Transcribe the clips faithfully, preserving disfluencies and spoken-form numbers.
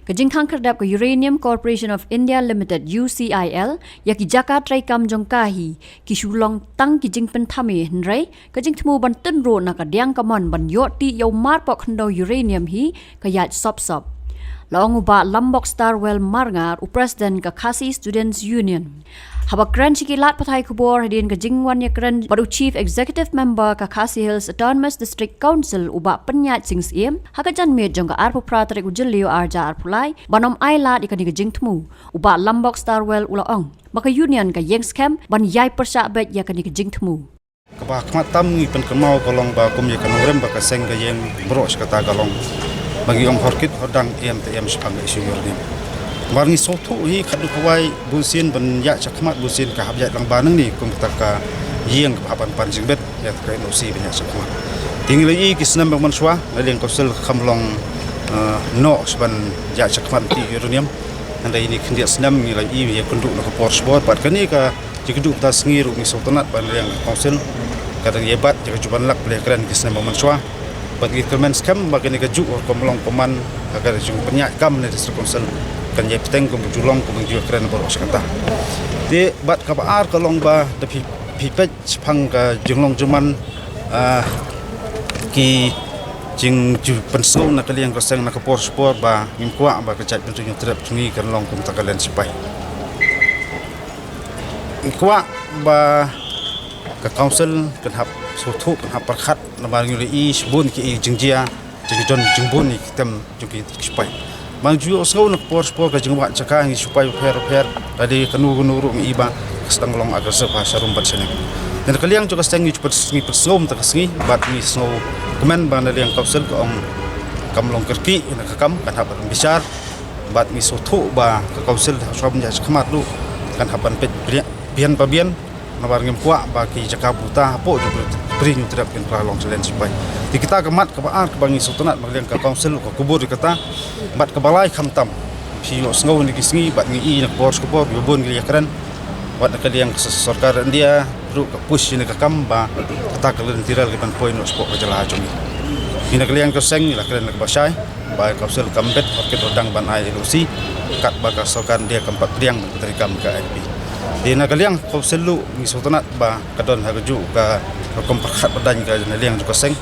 Ka jingkhang khyrdep ka Uranium Corporation of India Limited, U C I L, ïa ki jaka treikam jong ka hi, ki shu long tang ki jingpynthame, hynrei ka jingthmu ban tynruh na ka diang kamon ban ïoh tih ïa u marpoh khyndew uranium hi ka ïaid sop sop. La ong u Bah Lambok Starwell Marngar, u President ka Khasi Students Union. Haba kren sha ki lad pathai khubor hadien ka jingwan ïakren bad u Chief Executive Member ka Khasi Hills Autonomous District Council, u Bah Pynïaid Sing Syiem, ha ka janmiet jong ka arphew phra tarik u Jylliew arhajar arphew lai, ban ym ailad ïa kane ka jingthmu, u Bah Lambok Starwell u la ong ba ka Union ka ïeng skhem ban ïai pyrshah beit ïa kane ka jingthmu. Kaba khmat tam ngi pynkynmaw ka long ba kum ïa ka nongrim ba ka seng ka ïeng baroh shi katta ka long ba ngi ong hor kit hor dang, em te em shaphang ka issue uranium. Namar ngi sngewthuh hi khadduh kawei, bunsien ban ïaid shakhmat, bunsien ka hap ïaid lang ba nangne kum kata ka ïing kaba hap ban pan jingbit ïa ka N O C ban ïaid shakhmat. Te ngi la ïohi ki snem ba mynshuwa na liang council ka kam long, eh, noh sha ban ïaid shakhmat tih uranium. Hynrei ine khyndiat snem ngi la ïohi ïakynduh na ka por shipor bad kane ka jingkynduh mynta sngi ruh ngi sngewtynnat ba na liang ka council ka dang ïa bat ïa ka juh ban lak ba la ïakren ki snem ba mynshuwa. Bad ngi kyrmen skhem ba kane ka juh ka long kumne, ha ka jingpynïaid kam na district council kan ïai bteng kum ka juh long kum ka juh ïakren baroh shi katta. Te bad kaba ar ka long ba da phi, phi peit shaphang ka jinglong jingman, ah, ki jing, jingpynsngew na ka liang ka seng na ka por shipor ba ngim kwah ba ka jaitbynriew Hynñiewtrep jong ngi kan long kum kata ka len sipai. Ngi kwah ba ka council kan hap sngewthuh, kan hap pyrkhat, namar ngi la ïohi shibun ki jingjia, jingjia, jingbun ki tem jong ki sipai. Ba ngi ju ïohsngew na ka por shipor ka jingwad jaka ngi sipai bapher bapher, lada kano kano ruh ngi ïohi ba ka sdang long aggressive ha sharum bad shaneng. Te na ka liang jong ka seng ngi ju pynsngew, ngi pynsngew mynta ka sngi bad ngi sngewkmen ba na liang council ka ong kam long kyrkieh na ka kam, kan hap ban bishar. Bad ngi sngewthuh ba ka council ha shuwa ban ïaid shakhmat ruh kan hap ban peit bian pa bian. Namar ngim kwah ba ki jaka buta hapoh jong ka ri Hynñiewtrep kin pynlong challenge sipai. Te kita ka mat kaba ar kaba ngi sngewtynnat ba ka liang ka council ka kubur ïa kata. Bad kaba lai khamtam, phi ïohsngew na ki sngi bad ngi ïohi na ka por sha ka por, ïa bun ki ïakren. Wat na ka liang ka sorkar India ruh ka push ïa kane ka kam ba kata ka lynti rel ka ban poi noh shapoh ka jylla jong ngi. Ngi na ka liang ka seng ngi la kren na kaba shai ba ka council kam bit hor kit hor dang ban ai N O C katba ka sorkar India kam pat pdiang ban treikam ka I L P. Te na ka liang ka council ruh ngi sngewtynnat ba ka don ha kajuh ka rukom pyrkhat pyrdain ka na liang jong ka seng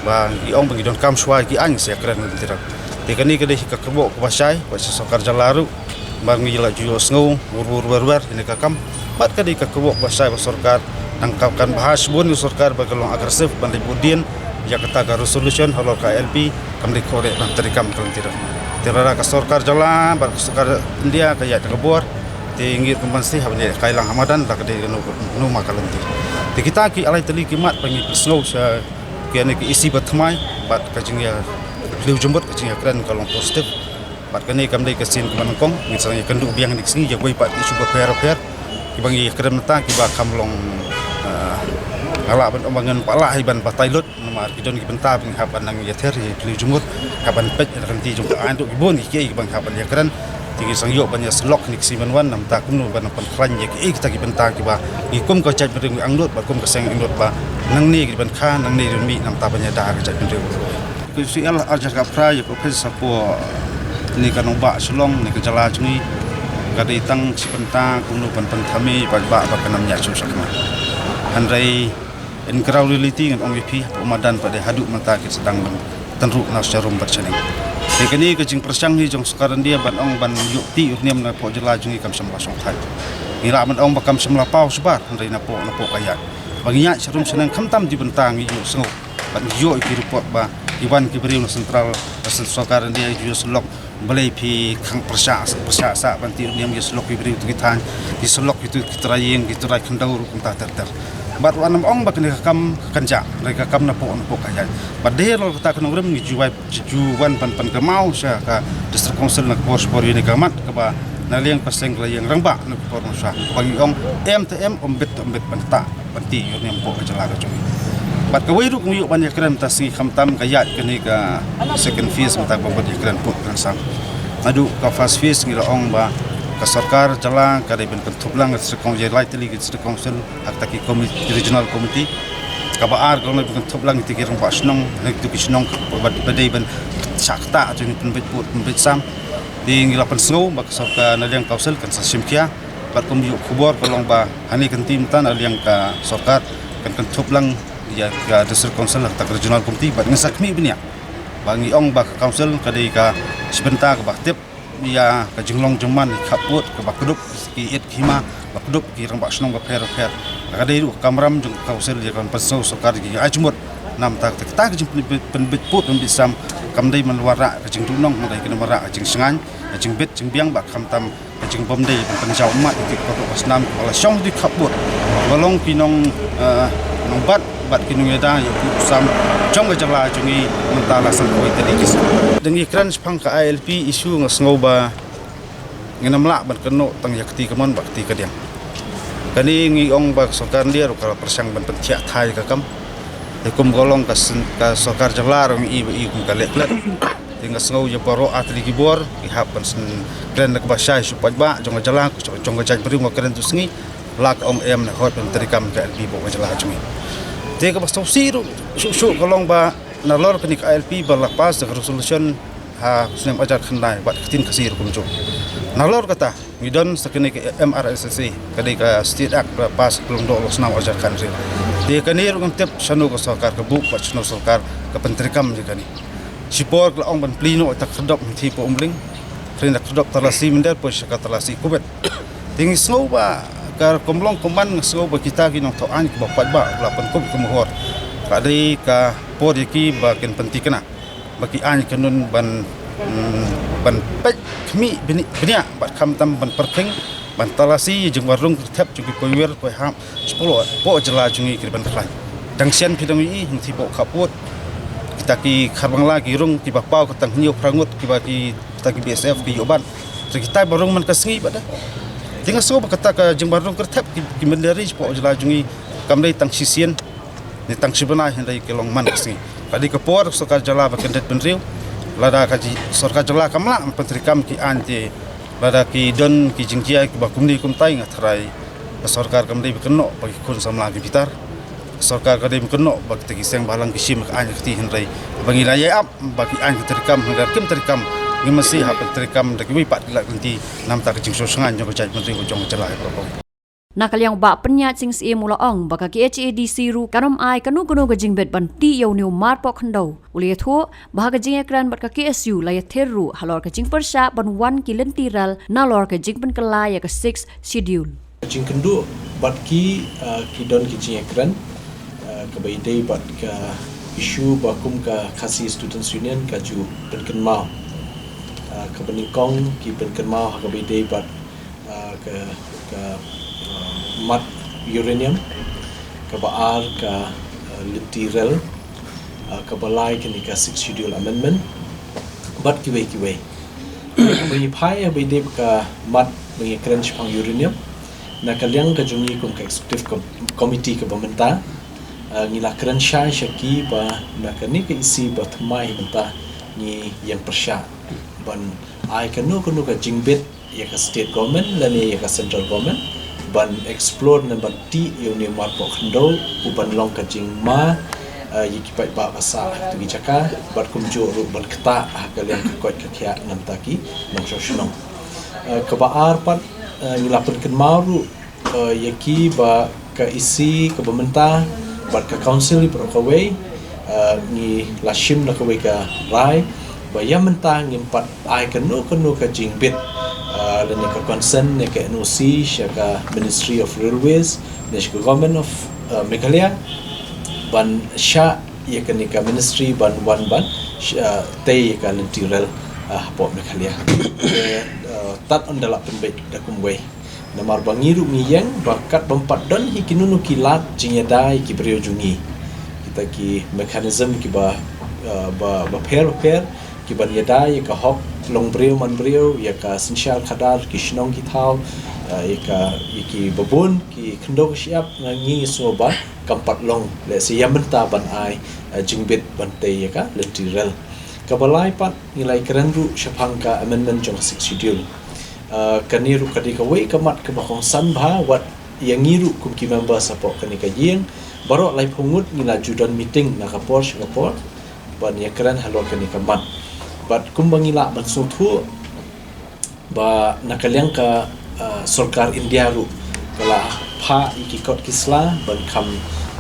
ba ngi ong ba ngi donkam shuwa ki aiñ sa ïakren lynti rel. Te kane ka dei ka kyrwoh kaba shai bad sha sorkar jylla ruh. Namar ngi la ju ïohsngew wer wer wer wer ïa kane ka kam. Bad ka dei ka kyrwoh kaba shai ba sorkar, nang ka kan bha shibun ïa sorkar ba ka long aggressive ban leit vote dien ïa kata ka resolution halor ka I L P, kam dei kyrwoh ban treikam ka lynti rel. Te lada ka sorkar jylla bad ka sorkar India ka ïaid da ka bor, te ngi ruh kam ban sdang haba ngi ïaid kai lang ha madan lada ka dei kano kano ma ka lynti. Te kita ki lai tylli ki mat ba ngi pynsngew sha ki, ïa kine ki issue ba thymmai bad ka jingïa, ka jingïakren ka long positive. Bad kane kam dei ka sien kaba nyngkong, ngi sa ïakynduh biang kine ki sngi ïa kiwei pat ki issue bapher bapher kiba ngi ïakren mynta kiba kham long, ah, nga lah ban ong ba ngan pat lah hi ban batai lut, namar ki don ki bynta ba ngi hap ban nang ïather ïa ki jingmut, hap ban peit ïa ka lynti jong ka aiñ ruh, ki bun ki kiei kiba ngi hap ban ïakren. Te ngi sa ïoh ban ïasyllok kine ki sngi ban wan, namar kumno ban pynkhlaiñ ïa kiei kita ki bynta kiba ngi kum ka jaitbynriew ngi angnud bad kum ka seng angnud ba nangne ki ban kha, nangne ri mih namar ban ïada ka jaitbynriew. Ka U C I L arjar ka phra ïa ka ophis hapoh ne ka nongbah Shillong ne ka jylla jong ngi. Ka dei tang shi bynta kumno ban pynthame paidbah ba kan ym ïa shu shakma. Hynrei in ground reality ngan ong ïa phi hapoh madan pat de haduh mynta ki sdang ban tynruh na sharum bad shaneng. Te kane ka jingpyrshang hi jong sorkar India ban ong ban ïoh tih ïoh niam na poh jylla jong ngi kam shym la shongthait. Ngi lah ban ong ba kam shym la paw shabar hynrei na poh na poh ka ïaid. Ba ngi ïaid sharum shaneng khamtam ji bynta ngi ïohsngew. Bad ngi ïoh ïa ki report ba ki wan ki briew na central, na central sorkar India ïa ki ïoh syllok. Balei phi khang pyrshah, pyrshah sah ban tih niam, ïa syllok ki briew tu ki thaiñ, ïa syllok ki tu ki trai ïing, ki trai khyndew ruh kumta ter ter. Bad wat nym ong ba kane ka kam ka kynjah, hynrei ka kam na poh na poh ka ïaid. Bad dei halor kata ka nongrim ngi ju wai, ju wan ban pynkynmaw sha ka district council na ka por shipor ïa kane ka mat kaba na liang ka seng ka la ïeng rangbah na ka por mynshuwa. Kaba ngi ong em te em, ym bit te ym bit ban tah ban tih ïoh niam poh ka jylla ka jong ngi. Bad kawei ruh kaba ngi ïoh ban ïakren mynta sngi khamtam ka ïaid kane ka second phase mynta kaba bad ïakren put kren sam. Naduh ka first phase ngi la ong ba ka sorkar jylla ka dei ban kynthup lang ka district council, lai tylli ki district council ha kata ki committee, regional committee. Kaba ar ka long ban kynthup lang kita ki rangbah shnong, na kitu ki shnong ba, ba dei ban shah ktah jong ngi pynbeit put pynbeit sam. Te ngi la pynsngew ba ka sorkar na liang council kan sa shim khia, bad kum ïoh khubor ka long ba hane kan tim tan na liang ka sorkar kan kynthup lang ïa ka district council ha ka regional committee, bad ngi sa khmih bniah ba ngi ong ba ka council ka dei ka shi bynta kaba tip ïa ka jinglong jingman, ki khappud kaba kdup, ki ïit ki hima ba kdup, ki rangbah shnong bapher bapher. Ka dei ruh ka kamram jong ka council ïa ka ban pynsngew sorkar, ïa ka ai jingmut. Namar kata ka jingpynbit pud pynbit sam kam dei ban wanrah ka jingduhnong, hynrei ka dei ban wanrah ka jingshngaiñ, ka jingbit jingbiang, bad khamtam ka jingbymdei ban pynjaw ummat ïa ki paralok ba snam ba la shong ha ki khappud, ba long ki nong, eh, nongbat bad ki nongïada ïa ki u sam jong ka jylla jong ngi mynta la san kawei tylli ki snem. Dang ïakren shaphang ka I L P issue, nga sngew ba ngin ym lah ban kynnoh tang ïa ka kti kamon bad ka kti kadiang. Kane ngi ong ba ka sorkar India ruh ka la pyrshang ban pynthiah thai ka kam. Te kum ka long ka syn-, ka sorkar jylla ruh ngi i ba i kum ka leh klet. Te nga sngew ïa baroh ar tylli ki bor ki hap ban sngewkren da kaba shai sha u paidbah jong ka jylla, jong ka jaitbynriew. Nga kren tu sngi la ka ong em ne hooid ban treikam ka I L P hapoh ka jylla jong ngi. Te kaba sngewsih ruh shuh shuh ka long ba nalor kane ka I L P ba la pass da ka resolution ha u snem arhajar khyndai bad ka ktien Khasi ruh kumjuh. Nalor kata ngi don sa kane ka M R S S A, ka dei ka State Act ba la pass ha ka lyngdoh u snem arhajar khathynriew. Te kane ruh ngam tip shano ka sorkar ka buh bad shano sorkar ka pyntreikam ïa kane. Shipor ka la ong ban plie noh ïa ka khyrdop hangtei hapoh Umling, hynrei na ka khyrdop Talasi mynder poi sha ka Talasi Covid. Te ngi sngew ba ka rukom long kumne, nga sngew ba kita ki nongthoh aiñ kiba paidbah ba la pynkup ka mohor, ka dei ka por ïa ki ba kin pynthikna ba ki aiñ kanon ban, mm, ban peit khmih bni-, bniah bad khamtam ban pyrkhing, ban talasi ïa ka jingwan rung kyrthep jong ki poiwir poihap shapoh, poh jylla jong ngi ki dei ban khlaiñ. Dang shen phi dang ïohi hangtei hapoh khappud, kita ki khar Bangla ki rung kiba paw ka tang hynñiew phra ngut, kiba ki, kita ki B S F ki ïoh ban. Te kita ba rung man ka sngi bad da. Te nga sngew ba kata ka jingwan rung kyrthep ki, ki mynder shapoh jylla jong ngi kam dei tang shisien ne tang shi bnai, hynrei ka long man ka sngi. Ka dei ka por sorkar jylla ba kyndit bynriew. Lada ka ji-, sorkar jylla kam lah ban pyntreikam ki aiñ te, lada ki don ki jingjia kiba kumne kumtai, nga tharai ka sorkar kam dei ban kynnoh ba ki khun samla ki bitar. Ka sorkar ka dei ban kynnoh ba kita ki seng bhalang ki shim ka aiñ ka kti, hynrei ba ngi la ïai ap ba ki aiñ ki treikam, hynrei kim treikam. Ngi mynsiem hap ban treikam da kiwei pat ki lad ki lynti namar ka jingsngewsih jong ka jaitbynriew jong ka jylla hi baroh. Na ka liang u Bah Pynïaid Sing Syiem u la ong ba ka K H A D C ruh kan ym ai kano kano ka jingbit ban tih ïa une u marpoh khyndew. U la ïathuh ba ha ka jingïakren bad ka K S U la ïathir ruh halor ka jingpyrshah ban wan ki lynti rel nalor ka jingpynkylla ïa ka Sixth Schedule. Jingkynduh bad ki, uh, ki don ki jingïakren, uh, kaba ïadei bad ka issue ba kum ka Khasi Students Union ka ju pynkynmaw, uh, kaba nyngkong ki pynkynmaw ha kaba ïadei bad, uh, ka, ka, uh, mat uranium, kaba ar ka, uh, lynti rel, uh, kaba lai kane ka Sixth Schedule Amendment bad kiwei kiwei. Ba ngi phai ha ba ïadei bad ka mat ba ngi kren shaphang uranium, na ka liang ka jong ngi kum ka executive com-, committee kaba mynta, uh, ngi la kren shai sha ki ba na kane ka E C ba thymmai mynta ngi ïeng pyrshah ban ai kano kano ka jingbit ïa ka state government lane ïa ka central government ban explore ne ban tih ïa une u marpoh khyndew u ban long ka jingma, eh, ïa ki paidbah ba sah ha kito ki jaka bad kumjuh ruh ban ktah ha ka liang ka koit ka khiah namar ki nongshong shnong. Eh, kaba ar pat, eh, ngi la pynkynmaw ruh, eh, ïa ki ba ka E C kaba mynta bad ka council baroh kawei, eh, ngi la shim na kawei ka rai ba ïa mynta ngim pat ai kano kano ka jingbit, eh, lane ka consent ne ka N O C sha ka Ministry of Railways ne sha ka Government of, eh, Meghalaya ban shah ïa kane ka ministry ban wan ban sh-, eh, tei ïa ka lynti rel, eh, hapoh Meghalaya. Te, eh, tad ynda la pynbeit da kumwei. Namar ba ngi ruh ngi ïeng ba katba ym pat don hi kino kino ki lad jingïada ïa ki briew jong ngi. Kita ki mechanism kiba, uh, ba, bapher bapher kiban ïada ïa ka hok long briew man briew, ïa ka synshar khadar, ki shnong ki thaw, uh, ïa ka, ïa kiba bun ki khyndew ki shyiap, nga, ngi sngew ba kam pat long lehse ïa mynta ban ai, uh, jingbit ban tei ïa ka lynti rel. Kaba lai pat ngi la ïakren ruh shaphang ka amendment jong ka Sixth Schedule. Ah, kane ruh ka dei kawei ka mat kaba kongsan bha wat ïa ngi ruh kum ki members hapoh kane ka ïing. Baroh laiphew ngut ngi la ju don meeting na ka por sha ka por ban ïakren halor kane ka mat. Bad kumba ngi lah ban sngewthuh, Ba na ka liang ka, uh, sorkar India ruh ka la phah ïa ki kot ki sla ban kham,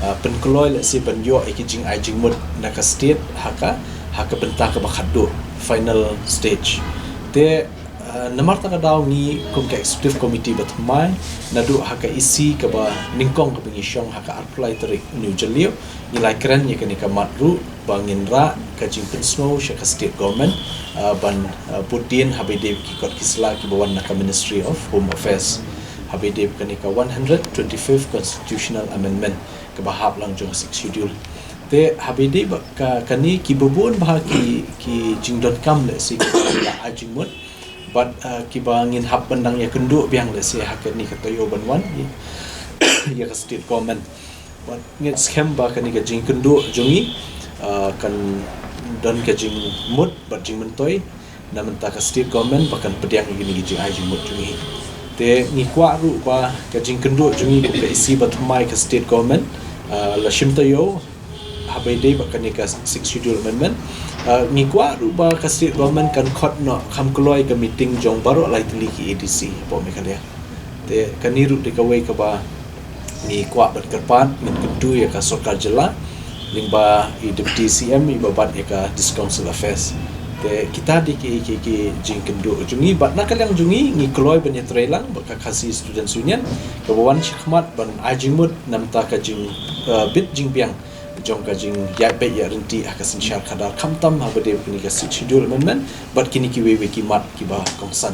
uh, pynkloi lehse ban ïoh ïa ki jingai jingmut na ka state ha ka, ha ka bynta kaba khatduh, final stage. Te, uh, namar kata ka daw ngi kum ka executive committee ba thymmai naduh ha ka E C kaba nyngkong kaba ngi shong ha ka arphew lai tarik u Jylliew, ngi la kren ïa kane ka mat ruh ba ngin rah ka jingpynsngew sha ka state government, uh, ban, uh, bud dien haba ïadei bad ki kot ki sla kiba wan na ka Ministry of Home Affairs haba ïadei bad kane ka one hundred twenty-fifth constitutional amendment kaba hap lang jong ka Sixth Schedule. Te haba ïadei bad ka, kane kiba bun bha ki, ki jingdonkam lehse kiba la ai jingmut bad, uh, kiba ngin hap ban dang ïakynduh biang lehse ha kane ka taïew ban wan ïa, ïa ka state government. Bad ngi skhem ba kane ka jingkynduh jong ngi, uh, kan don ka jingmut bad jingmyntoi na bynta ka state government ba kan pdiang ïa kine ki jingai jingmut jong ngi. Te ngi kwah ruh ba ka jingkynduh jong ngi kum ka E C ba thymmai ka state government, uh, la shim taïew haba ïadei bad kane ka Sixth Schedule amendment. Uh, ngi kwah ruh ba ka state government kan khot noh kham kloi ka meeting jong baroh lai tylli ki A D C hapoh Meghalaya. Te kane ruh dei kawei kaba ngi kwah ban kyrpad, ngin kyntu ïa ka sorkar jylla lyngba i Deputy C M iba bat ïa ka District Council Affairs. Te kita dei ki, ki, ki jingkynduh jong ngi bad na ka liang jong ngi ngi kloi ban ïatrei lang bad ka Khasi Students Union kaba wan shakhmat ban ai jingmut na bynta ka jing, uh, bit jingbiang jong ka jingïaid beit ïaid ryntih ha ka synshar khadar khamtam haba ïadei bad kine ka Sixth Schedule amendment bad kine kiwei wei ki mat kiba kongsan.